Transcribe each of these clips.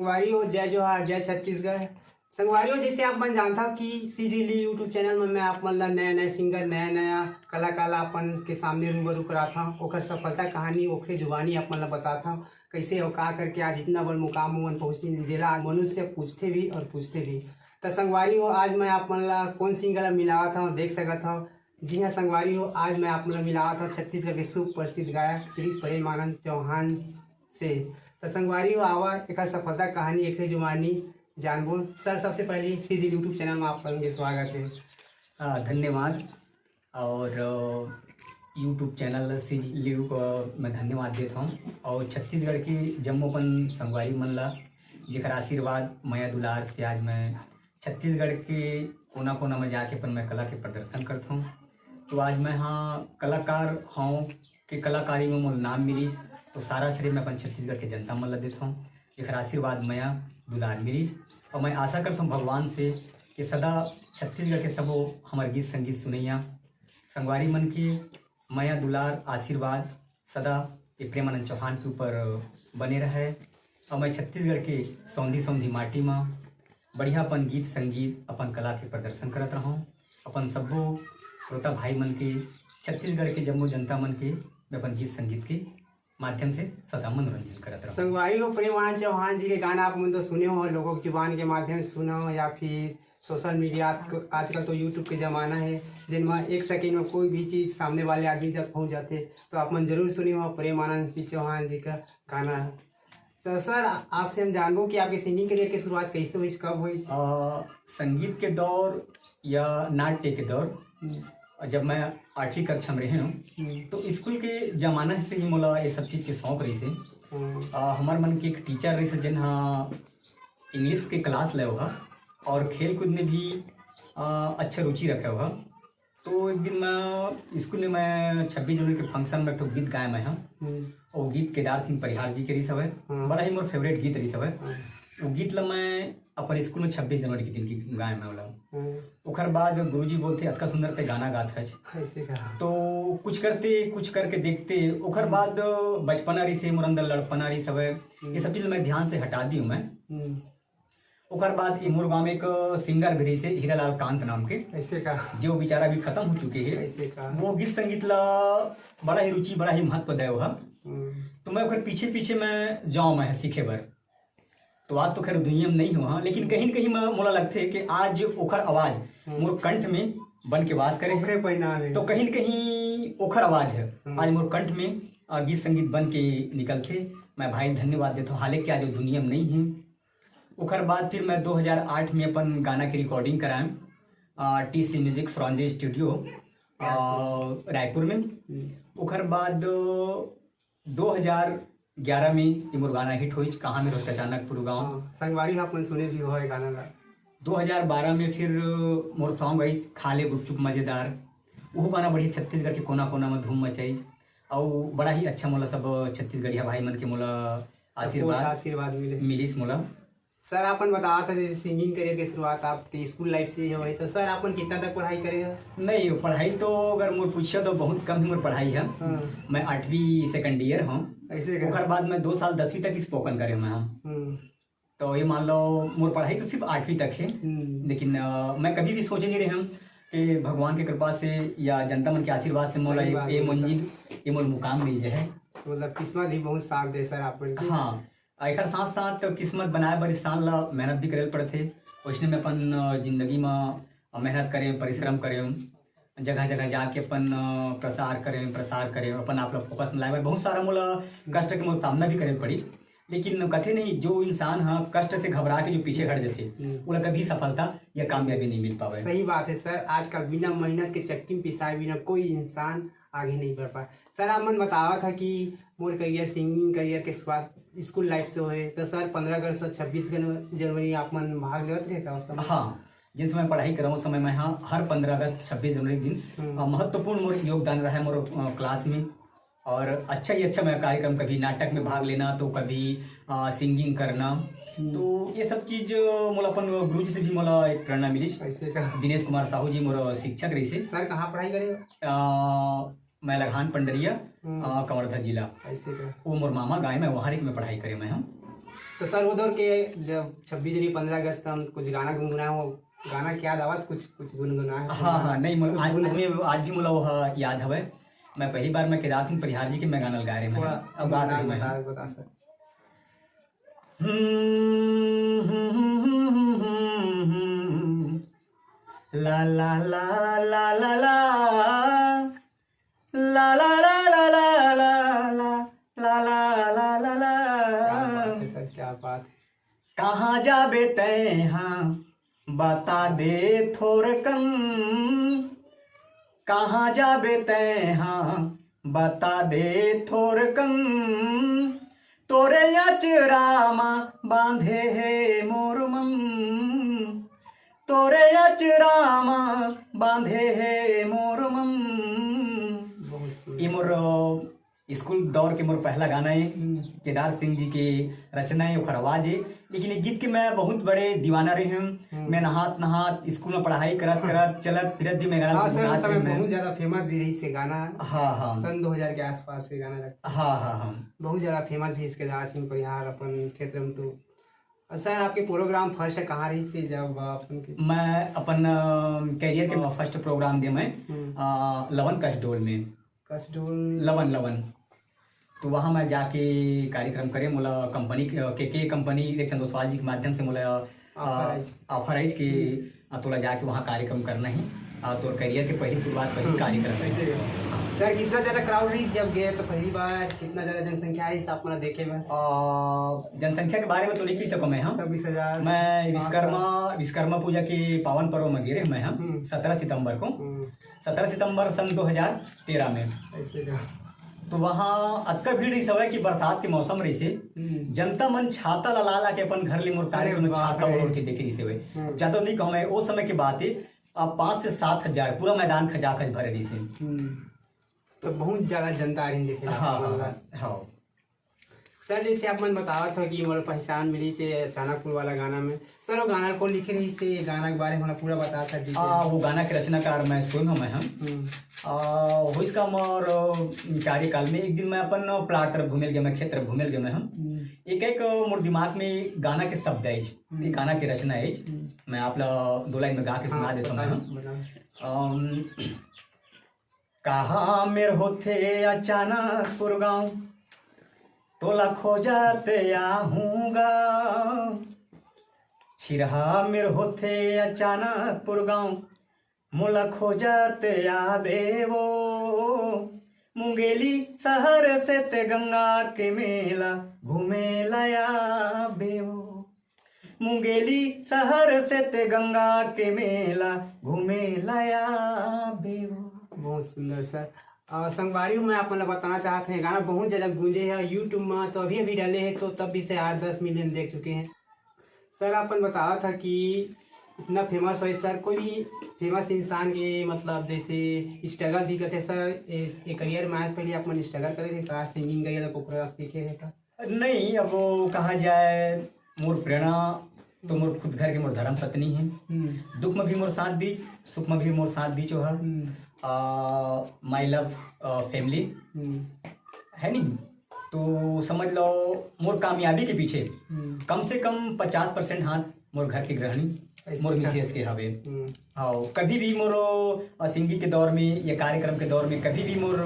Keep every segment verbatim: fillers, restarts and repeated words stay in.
संगवारी हो, जय जोहार, जय छत्तीसगढ़। संगवारी हो, जैसे आप मन जानता हो कि सीजी ली YouTube चैनल में मैं आप मन ला नया नया सिंगर, नया नया कलाकार ला अपन के सामने रूबरू कराता हूँ। ओकर सफलता कहानी, ओखरे जुबानी आप मन ला बताता हूँ, कैसे हो, का करके आज इतना बड़ मुकाम मन पहुँचती, जेला आज मनुष्य पूछते भी और पूछते भी। तो संगवारी हो, आज मैं आप मन ला कौन सिंगर ला मिलावत हूँ, देख सकत हो। जी हाँ संगवारी हो, आज मैं आप मन ला मिलावत हूँ छत्तीसगढ़ के सुप्रसिद्ध गायक श्री प्रेम आनंद चौहान से। तो संगवारी हो, आवा एकर सफलता कहानी, एकर जुबानी जानबो। सर, सबसे पहले सीजी YouTube चैनल में आप मन के स्वागत है। आ, धन्यवाद। और YouTube चैनल सीजी लिव को मैं धन्यवाद देता हूँ। और छत्तीसगढ़ के जम्मो अपन संगवारी मन ला, जेकर आशीर्वाद, मया दुलार से आज मैं छत्तीसगढ़ के कोना कोना में जाके अपन मैं कला के प्रदर्शन करता हूँ। तो आज मैं हाँ कलाकार हूँ कि कलाकारी में मोर नाम मिलिस, तो सारा श्रेय मैं अपन छत्तीसगढ़ के जनता मन ला देता हूँ, जेकर आशीर्वाद, मया दुलार मिलिस। और मैं आशा करता हूँ भगवान से कि सदा छत्तीसगढ़ के सबो हमर गीत संगीत सुनैया संगवारी मन के मया दुलार आशीर्वाद सदा ये प्रेमानंद चौहान के ऊपर बने रहे। और मैं छत्तीसगढ़ के सौंधी सौंधी माटी में बढ़िया अपन गीत संगीत, अपन कला के प्रदर्शन करत रहूँ। अपन सब्बो श्रोता भाई मन के, छत्तीसगढ़ के जम्मो जनता मन के मैं अपन गीत संगीत के माध्यम से सदा मनोरंजन करत रहूँ। संगवारी हो, प्रेम आनंद चौहान जी के गाना आप मन तो सुने हो, लोगों की जुबान के माध्यम से सुना हो या फिर सोशल मीडिया, आजकल तो YouTube के जमाना है, जिनमें एक सेकंड में कोई भी चीज़ सामने वाले आदमी तक पहुंच जाते, तो आप मन जरूर सुने हो प्रेम आनंद सिंह चौहान जी का गाना। तो सर, आपसे हम जानबो कि आपके सिंगिंग करियर की शुरुआत कैसे हुई, कब हुई? संगीत के दौर या नाट्य के दौर, जब मैं आठवीं कक्षा में रहे हूँ, तो स्कूल के जमाना से ही मोला ये सब चीज़ के शौक रहिस हे। हमार मन के एक टीचर रहिस हे, जिन हा इंग्लिश के क्लास ले हा और खेल कूद में भी आ, अच्छा रुचि रखे हा। तो एक दिन मैं स्कूल में, मैं छब्बीस जनवरी के फंक्शन में एक ठो गीत गाए मैं हा। वो गीत केदार सिंह परिहार जी के रहिस हवय। बड़ा ही मोर फेवरेट गीत रहिस हवय। वो गीत ला मैं अपन स्कूल में छब्बीस जनवरी के दिन की गाए मैं ओला। ओखर बाद गुरुजी बोलथे, "अतका सुंदर ते गाना गात हच।" ऐसे कहा। तो कुछ करते, कुछ करके देखते। ओखर बाद बचपना रहिस हे, मोर अंदर लड़पना रहिस हवय, ये सब चीज मैं ध्यान से हटा दी हूँ मैं। ओकर बाद ये मोर गाँव में एक सिंगर भी रहिस हे, हीरालाल कांत नाम के, ऐसे का। जो बेचारा भी खत्म हो चुके हैं। ऐसे का। वो गीत संगीत ला बड़ा ही रुचि, बड़ा ही महत्व दे हा। तो मैं ओकर पीछे पीछे मैं जाऊँ मैं सीखे बर। तो आज तो खैर दुनिया में नहीं हूँ, हाँ, लेकिन कहीं न कहीं मैं, मोला लगथे कि आज ओखर आवाज मोर कंठ में बन के वास करे हे। ओकरे परिणाम है। तो कहीं न कहीं ओखर आवाज है आज मोर कंठ में, आ, गीत संगीत बन के निकलथे। मैं भाई धन्यवाद देता हूँ, हालांकि आज वो दुनिया में नहीं है। ओखर बाद फिर मैं दो हज़ार आठ में अपन गाना की रिकॉर्डिंग कराएं, आ, टीसी म्यूजिक सुरांजली स्टूडियो, आ, रायपुर में। ओखर बाद दो हज़ार ग्यारह में ये मोर गाना हिट होइच, कहाँ में रहत अचानकपुर गाँव। हाँ, संगवारी आप मन सुने भी हो ये गाना ला। दो हज़ार बारह में फिर मोर सॉन्ग आई खा ले गुपचुप मजेदार। वो गाना बढ़िया छत्तीसगढ़ के कोना कोना में धूम मचाइच। अउ बड़ा ही अच्छा मोला सब छत्तीसगढ़िया भाई मन के मोला आशीर्वाद आशीर्वाद मिले। मिलिस मोला। सर, आपन बतावत हे जैसे सिंगिंग करियर के शुरुआत आपके स्कूल लाइफ से ही हुई, तो सर, आपन कितना तक पढ़ाई करे हो? नहीं, पढ़ाई तो अगर मोर पूछिया तो बहुत कम ही मोर पढ़ाई है। हाँ। मैं आठवीं सेकंड ईयर हूँ। ऐसे का? ओकर बाद मैं दो साल दसवीं तक स्पोकन करे मैं हम। हम्म, तो ये मान लो मोर पढ़ाई तो सिर्फ आठवीं तक है, हम्म, लेकिन अ, मैं कभी भी सोचे नहीं रहे हम कि भगवान के कृपा से या जनता मन के आशीर्वाद से मोला सही ये, बात ये है, मंजिल, ये मोर मुकाम मिल जाए। मतलब किस्मत भी बहुत साथ दे सर आपन के। हाँ, एकर साथ साथ किस्मत बनाए बर इंसान ला मेहनत भी करे ल पड़थे। वैसने में अपन अ, जिंदगी में मेहनत करें, परिश्रम करें, जगह जगह जाके अपन अ, प्रसार करें, प्रसार करें, अपन आप ला फोकस में लाए बर बहुत सारा मोला कष्ट के मोला सामना भी करे ल पड़ी। लेकिन कथे नहीं, जो इंसान ह कष्ट से घबरा के जो पीछे हट जाथे, हम्म। ओला कभी सफलता या कामयाबी नहीं मिल पावे। सही बात है सर, आजकल बिना मेहनत के चक्की में पिसाए बिना कोई इंसान आगे नहीं बढ़ पाए। सर, आप मन बतावत है कि मोर करियर, सिंगिंग करियर के शुरुआत स्कूल लाइफ से होए, तो सर, पंद्रह अगस्त और छब्बीस जनव-, जनवरी आप मन भाग लेवत रहे था उस समय? हाँ, जिन समय पढ़ाई करा उस समय मैं हाँ हर पंद्रह अगस्त, छब्बीस जनवरी के दिन हम्म। अ, महत्वपूर्ण मोर योगदान रहा है मोर अ, क्लास में। और अच्छा ही अच्छा मैं कार्यक्रम, कभी नाटक में भाग लेना तो कभी अ, सिंगिंग करना। हम्म। तो ये सब चीज अ, मोला अपन गुरु जी से भी मोला एक प्रेरणा मिली। ऐसे का? दिनेश कुमार साहू जी मोर शिक्षक रही से। सर, कहाँ पढ़ाई करे हो? अ, मैं लघान पंडरिया, हम्म। अ, कवर्धा जिला। ऐसे का? वो मोर मामा गाय में वहाँ एक में पढ़ाई करे मैं हम। तो सर, वो दौर के जब छब्बीस जनवरी, पंद्रह अगस्त, हम कुछ गाना गुनगुनाए हो, गाना के याद आवत, कुछ, कुछ गुनगुनाए हो? हाँ, हाँ, नहीं, मोला कुछ आज, गुनगुन- आज भी, आज भी मोला वो याद हवे। मैं पहली बार मैं केदार सिंह परिहार जी के मैं गाना गा रहे हूँ। थोड़ा अब बात गुनगुना है मैं। बता, बता सर। हम्म, हम्म, हम्म, हम्म, हम्म, हम्म, हम्म। ला, ला, ला, ला, ला, ला। ला, ला, ला, ला, ला, ला, ला, ला, ला, ला, ला, ला। क्या बात है सर, क्या बात है। कहाँ जाबे तैं हाँ, बता दे थोरकन। कहाँ जाबे तैं हाँ, बता दे थोरकन। तोरे अचरा मा बांधे हे मोर मन, तोरे अचरा मा बांधे हे मोर मन। बहुत सुंदर। ये मोर, अ, स्कूल दौर के मोर पहला गाना है। हम्म। केदार सिंह जी के रचना है, ओकर आवाज है। लेकिन ये गीत के मैं बहुत बड़े दीवाना रहे हूँ। हम्म। मैं नहात नहात स्कूल में पढ़ाई करत हाँ। करत चलत फिरत भी मैं गाना हाँ सर, गुनगुनात उस समय रहे हूँ। बहुत ज्यादा फेमस भी रही से गाना। हाँ, हाँ। सन दो हज़ार के आसपास से गाना लगता है। हाँ, हाँ, हाँ। बहुत ज्यादा फेमस भी इसके दार सिंह परिहार अपन क्षेत्र में तो। और सर, आपके प्रोग्राम फर्स्ट कहाँ रही से जब अपन के? मैं अपन, अ, कैरियर के फर्स्ट प्रोग्राम दे मैं, हम्म। अ, लवन कसडोल में। कसडोल। लवन, लवन। तो वहाँ मैं जाके कार्यक्रम करे, मोला कंपनी के, के, के कंपनी एक चंदोसवाल जी के माध्यम से मोला, अ, ऑफर आइस। ऑफर आइस कि, हम्म। अ, तोला जाके वहाँ कार्यक्रम करना है। अ, तोर कैरियर के पहली शुरुआत वही हम्म। कार्यक्रम है। ऐसे ही। सर, कितना ज्यादा क्राउड रही जब गए तो पहली बार, कितना ज्यादा जनसंख्या है इस आप मोला देखे में? अ, जनसंख्या के बारे में तो नहीं कह सको मैं, हाँ। छब्बीस हज़ार, मैं पाँच विश्वकर्मा, विश्वकर्मा पूजा के पावन पर्व में गिरे मैं, हाँ, हम्म। सत्रह सितंबर को। हम्म। सत्रह सितंबर सन दो हज़ार तेरह में। ऐसे का? तो वहाँ अतका भीड़ रहिस हवय कि बरसात के मौसम रहिस हे। हम्म। जनता मन छाता ला ला ला के अपन घर ले मोर अरे कार्यक्रम में बाप छाता रे। ओढ़ के देखे रहिस हवय। हम्म। ज्यादा नहीं कहूँ मैं, ओ समय के बात हे, अब पाँच से सात हज़ार पूरा मैदान खचाखच भरे रहिस हे। हम्म। तो बहुत ज्यादा जनता आ रही देखे ला हाँ, हाँ, मतलब। हाँ, हाँ। सर, जैसे आप मन बतावत हो कि मोला पहचान मिली से अचानकपुर वाला गाना में, सर, वो गाना को लिखे रही से, गाना के बारे में मोला पूरा बता सर, detail। आ, वो गाना के रचनाकार मैं स्वयं हूँ, मैं हम। हम्म। आ, होइस का मोर, अ, कार्यकाल में एक दिन मैं अपन प्लाट तरफ घूमे ल गया, मैं खेत तरफ घूमे ल गया मैं हम। हम्म। एक, एक, अ, मोर दिमाग में गाना के शब्द आइज, हम्म। एक गाना के रचना आइज। हम्म। मैं आप ला दो लाइन में गा के सुना हाँ, देता हूँ मैं बताओ, हम। बताओ। अम, कहाँ मेर होथे अचानकपुर गाँव, तोला खोजत आहूँ गा। छिरहा मेर होथे अचानकपुर गाँव, मोला खोजत आबे वो। मुंगेली शहर से ते गंगा के मेला घूमे ला आबे वो। मुंगेली शहर से ते गंगा के मेला घूमे ला आबे वो। बहुत सुंदर सर। और संगवारी हो, मैं आप मन ला बताना चाहत हूँ, गाना बहुत ज्यादा गूंजे है और YouTube में तो अभी अभी डाले हैं तो तब भी से आठ दस मिलियन देख चुके हैं। सर, अपन बतावत था कि इतना फेमस होए सर, कोई भी फेमस इंसान के मतलब जैसे स्ट्रगल भी करते सर, ए, ए करियर में आज पहले आप मन स्ट्रगल करे थे का, सिंगिंग करियर को पूरा सीखे है का? नहीं, अब वो कहा जाए, मोर प्रेरणा तो मोर खुद घर के मोर धर्म पत्नी है। हम्म। दुख में भी मोर साथ दी, सुख में भी मोर साथ दी जो है। हम्म। आ, my love, आ, family। हम्म। है नहीं? तो समझ लो, मोर कामयाबी के पीछे हम्म। कम से कम पचास परसेंट हाथ मोर घर के गृहिणी, ऐसे मोर का? मिसेस के हवे। हम्म। हाँ, कभी भी मोर, अ, सिंगिंग के दौर में या कार्यक्रम के दौर में कभी भी मोर,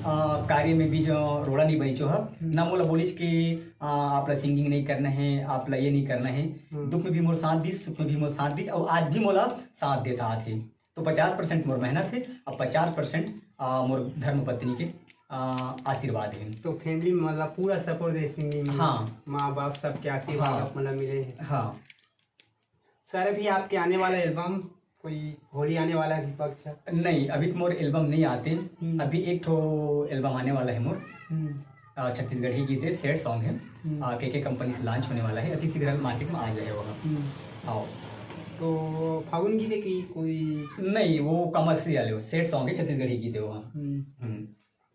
अ, कार्य में भी जो रोड़ा नहीं बनी जो है, हम्म। ना मोला बोलिस कि, अ, आप ला सिंगिंग नहीं करना है, आप ला ये नहीं करना है। हम्म। दुख में भी मोर साथ दिस, सुख में भी मोर साथ दिस, और आज भी मोला साथ देता आथे। तो पचास परसेंट मोर मेहनत है, अब पचास परसेंट, अ, मोर धर्म पत्नी के, अ, आशीर्वाद है। तो फैमिली में मतलब पूरा सपोर्ट है सिंगिंग में? हाँ। माँ बाप सबके आशीर्वाद हाँ। आप मतलब मिले हैं? हाँ। सर, अभी आपके आने वाला एल्बम कोई होली आने वाला है विपक्ष? नहीं, अभी तो मोर एल्बम नहीं आते। हम्म। अभी एक ठो एल्बम आने वाला है मोर। हम्म। अ, छत्तीसगढ़ी गीत है, सैड सॉन्ग है। हम्म। अ, के के कंपनी से लॉन्च होने वाला है, अति शीघ्र मार्केट में आ जाएगा। हम्म। आओ। तो फागुन गीत है कि कोई? नहीं, वो कमर्शियल है, सैड सॉन्ग है, छत्तीसगढ़ी गीत है वो। हम्म। हम्म।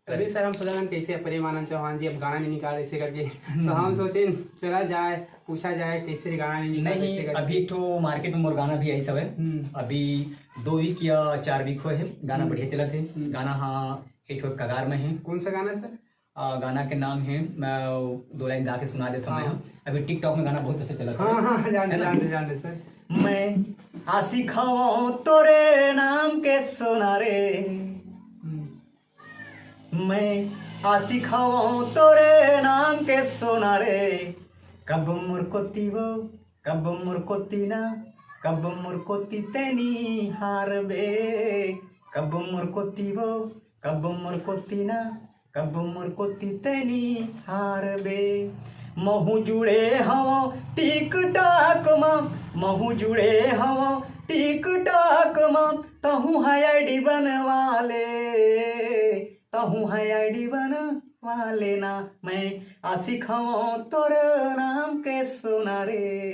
तभी सर हम सोचा कैसे प्रेम आनंद चौहान जी अब गाना नहीं निकाल ऐसे करके, हम्म। तो हम सोचे चला जाए, पूछा जाए कैसे गाना नहीं निकाल नहीं, ऐसे करके। अभी एक ठो मार्केट में मोर गाना भी आई सब है। हम्म। अभी दो वीक या चार वीक हुए है, गाना हम्म। बढ़िया चलत है। हम्म। गाना हाँ एक ठो कगार में है। कौन सा गाना है सर? आ, गाना के नाम है, मैं दो लाइन गा के सुना देता हूँ मैं। हाँ। अभी TikTok में गाना बहुत अच्छा चला था। हाँ, हाँ, जान है ना? जान जान सर। मैं आशिक हवं तोरे नाम के सोना रे। हम्म। मैं आशिक हवं तोरे नाम के सोना रे। कब मोर कोती वो, कब मोर कोती ना, कब मोर कोती तैनी हारबे। कब मोर कोती वो, कब मोर कोती ना, कब मोर कोती तैनी हारबे। महू जुड़े हवं TikTok म, महू जुड़े हवं TikTok म। तहूँ है ID बनवा ले, तहूँ है ID बनवा लेना। मैं आशिक हवं तोर नाम के सोना रे।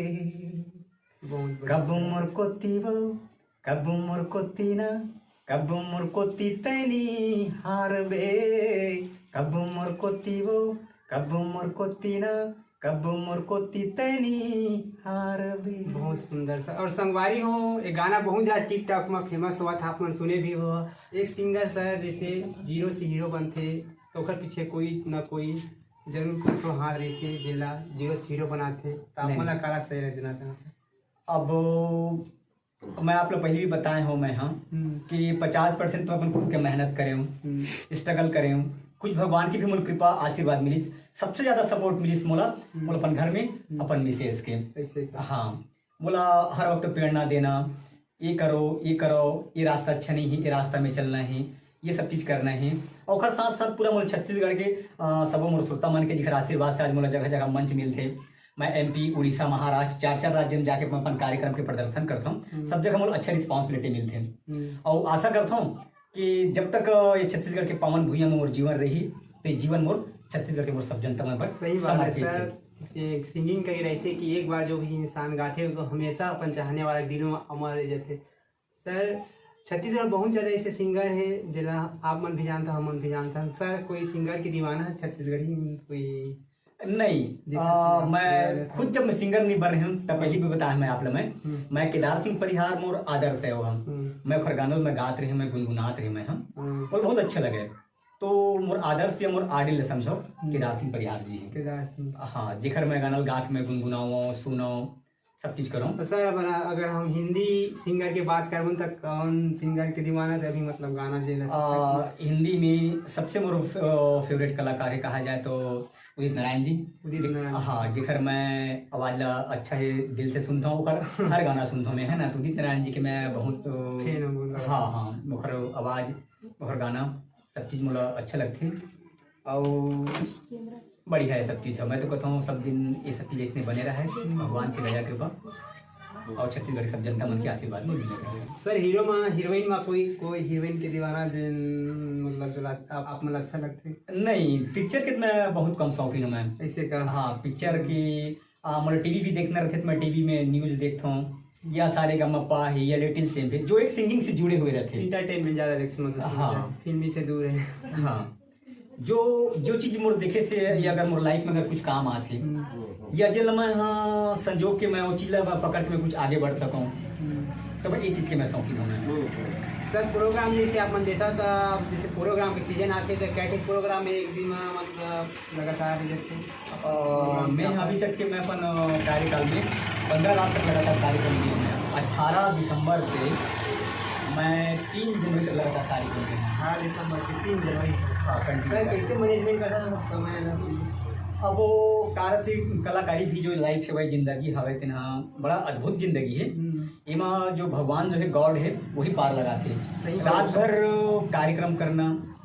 बहुत बढ़िया कब सर। मोर कोती वो, कब मोर कोती ना, कब मोर कोती तैनी हारबे। कब मोर कोती वो, कब मोर कोती ना, कब मोर कोती तैनी हारबे। बहुत सुंदर सर। और संगवारी हो, ये गाना बहुत ज्यादा TikTok में famous हुआ था, आप मन सुने भी हो। एक सिंगर सर जैसे जीरो से हीरो बनथे, तो ओकर पीछे कोई ना कोई जरूर कुछ तो हाथ रहिथे, जेला जीरो से हीरो बनाथे। तो आप नहीं। मन ला काला सही रह देना चाहते? अब मैं आप लोग पहले भी बताए हो मैं, हाँ, हम्म। कि पचास परसेंट तो अपन खुद के मेहनत करे हूँ, हम्म। स्ट्रगल करे हूँ। कुछ भगवान की भी मोला कृपा आशीर्वाद मिली। सबसे ज्यादा सपोर्ट मिली मोला, हम्म। मोला अपन घर में, हम्म। अपन मिसेस के। ऐसे का? हाँ, मोला हर वक्त प्रेरणा देना, ये करो, ये करो, ये रास्ता अच्छा नहीं है, ये रास्ता में चलना है, ये सब चीज करना है। और ओकर साथ साथ पूरा मोला छत्तीसगढ़ के, अ, सबो मोर श्रोता मन के जिखर आशीर्वाद से आज मोला जगह जगह मंच मिलथे। मैं MP, उड़ीसा, महाराष्ट्र, चार चार राज्य में जाके मैं अपन कार्यक्रम के प्रदर्शन करता हूँ। हम्म। सब जगह मोला अच्छा रिस्पॉन्सिबिलिटी मिलथे। हम्म। और आशा करता हूँ कि जब तक, अ, ये छत्तीसगढ़ के पावन भुइयां में मोर जीवन रही, तो ये जीवन मोर छत्तीसगढ़ के मोर सब जनता मन पर सही बात है समर्पित सर। है। ये सिंगिंग का ही रहसे कि एक बार जो भी इंसान गाथे, तो हमेशा अपन चाहने वाला के दिल में अमर रह जाथे। सर, छत्तीसगढ़ में बहुत ज्यादा ऐसे सिंगर है, जेला आप मन भी जानता, हम मन भी जानता। सर, कोई सिंगर की दीवाना है छत्तीसगढ़ी में कोई? नहीं, जेकर आ, से आप मैं प्रेरित खुद हो? जब मैं सिंगर नहीं बन रहे हूँ, तब पहली भी बताया मैं आप लोग में, हम्म। मैं केदार सिंह परिहार मोर आदर्श है वो हम। हम्म। मैं ओकर गाना मैं गात रहे, मैं गुनगुनात रहे मैं हम। हम्म। और बहुत अच्छा लगे। तो मोर आदर्श या मोर आइडल समझो, हम्म। केदार सिंह परिहार जी हैं। केदार सिंह। हाँ, जेकर मैं गाना गा के मैं गुनगुनाऊँ, सुनाऊँ, सब चीज करूँ। तो सर, अब अगर हम हिंदी सिंगर की बात करबो, तो कौन सिंगर की दीवाना से अभी, मतलब, गाना जे ला आ, सकते हैं? हिंदी में सबसे मोर फे-, फेवरेट कलाकार है, कहा जाए तो उदित नारायण जी। उदित नारायण। हाँ, जेकर मैं आवाज ला अच्छा है, दिल से सुनता हूँ, ओकर हर गाना सुनता हूँ मैं, है ना। तो उदित नारायण जी के मैं बहुत, फैन हूँ, बहुत बड़ा। हाँ, हाँ, ओकर आवाज, ओकर गाना, सब चीज मोला अच्छा लगथे। और बढ़िया है सब चीज है। मैं तो कहता हूँ सब दिन ये सब चीज इतने बने रहे, भगवान की दया कृपा और छत्तीसगढ़ के सब जनता मन के आशीर्वाद में बने रहे। सर, हीरो में, हीरोइन में कोई, कोई हीरोइन के दीवाना जिन, मतलब, जो लाग-, आप, आप मन अच्छा लगथे? नहीं, पिक्चर के मैं बहुत कम शौकीन हूँ मैं। ऐसे का? हाँ, पिक्चर की, आ, मतलब, टीवी भी देखना रहते तो मैं टीवी में न्यूज देखता हूँ, या सारे गा मा पा है, या लिटिल चैम्प है, जो एक सिंगिंग से जुड़े हुए रहते हैं। एंटरटेनमेंट ज्यादा देखते, मतलब, हाँ। फिल्मी से दूर है। हाँ, जो, जो चीज मोर देखे से, या अगर मोर लाइफ में अगर कुछ काम आथे, हम्म। या जेला मैं, हाँ, संजोग के मैं वो चीज ला पकड़ के मैं कुछ आगे बढ़ सकूँ, हम्म। तो मैं ये चीज के मैं शौकीन हूँ मैं। सर, प्रोग्राम जैसे आप मन देता था, जैसे प्रोग्राम के सीजन आथे, तो कैसे प्रोग्राम एक दिन में, मतलब, लगातार ही रहते? अ, मैं अभी तक के मैं अपन, अ, कार्यकाल में पन्द्रह रात तक लगातार कार्यक्रम दिए मैं। अठारह दिसंबर से मैं तीन जनवरी तक लगातार कार्यक्रम दिए हैं। अठारह दिसंबर से तीन जनवरी तक। हाँ, continue सर, कार्यक्रम। कैसे मैनेजमेंट करता था समय ना? अब वो कारत ही कलाकारी भी जो लाइफ है, वही जिंदगी हवे तेना बड़ा अद्भुत जिंदगी है। हम्म। एमा जो भगवान जो है, गॉड है, वही पार लगाते हैं। सही बात। रात भर कार्यक्रम करना,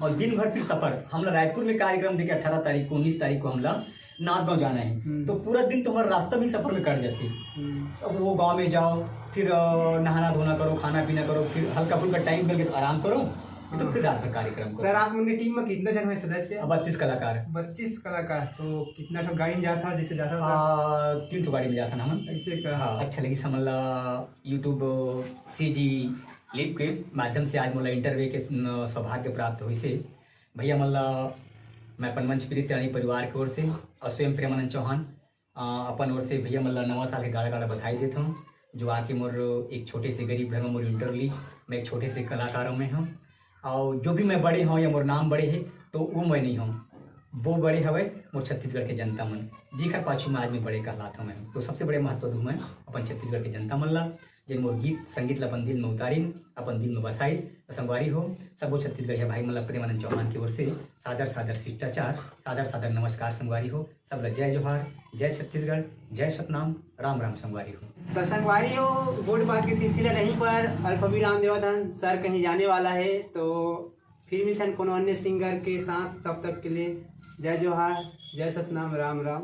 और दिन भर फिर सफर। हमला रायपुर में कार्यक्रम देके अठारह तारीख को, उन्नीस तारीख को हमला नांदगांव जाना है। हम्म। तो पूरा दिन तो हमारा रास्ता भी सफर में कट जाते। हम्म। अब वो गांव में जाओ, फिर, अ, नहाना धोना करो, खाना पीना करो, फिर हल्का फुल्का टाइम मिल के तो आराम करो, तो हाँ। फिर रात भर कार्यक्रम करो। सर, आप उनके टीम में कितना जन है सदस्य? अब बत्तीस कलाकार। बत्तीस कलाकार, तो कितना ठो गाड़ी में जाता, जैसे जाता था? आ, तीन ठो गाड़ी में जाता ना हमन। ऐसे का? हाँ, अच्छा लगी समझ ला, YouTube, CG लिप के माध्यम से आज मोला इंटरव्यू के, न, सौभाग्य प्राप्त होइसे। भैया मन ला मैं अपन मंच प्रीत रानी परिवार के ओर से और स्वयं प्रेमानंद चौहान, अ, अपन ओर से भैया मन ला नवा साल के गाड़ा गाड़ा बधाई देत हूँ, जो आके मोर एक छोटे से गरीब घर में मोर इंटरव्यू ली। मैं एक छोटे से कलाकारों में हूँ, और जो भी मैं बड़े हूँ या मोर नाम बड़े है, तो वो मैं नहीं हूँ। वो बड़े हवय मोर छत्तीसगढ़ के जनता मन, जेकर पाछू में आज मैं बड़े कहलात हवं। तो सबसे बड़े महत्व दूं मैं अपन छत्तीसगढ़ के जनता मन ला, जेन मोर गीत संगीत ला अपन दिल में उतारिन, अपन दिल में बसाई। तो संगवारी हो, सबो छत्तीसगढ़िया भाई मन ला प्रेमानंद चौहान की ओर से सादर सादर शिष्टाचार, सादर सादर नमस्कार संगवारी हो। सब ला जय जोहार, जय छत्तीसगढ़, जय सतनाम, राम राम संगवारी हो। तो संगवारी हो, गोठ बात के सिलसिला नहीं पर अल्प विराम देवत हन, सर कहीं जाने वाला है, तो फिर मिलथन कोनो अन्य सिंगर के साथ। तब तक के लिए जय जोहार, जय सतनाम, राम राम।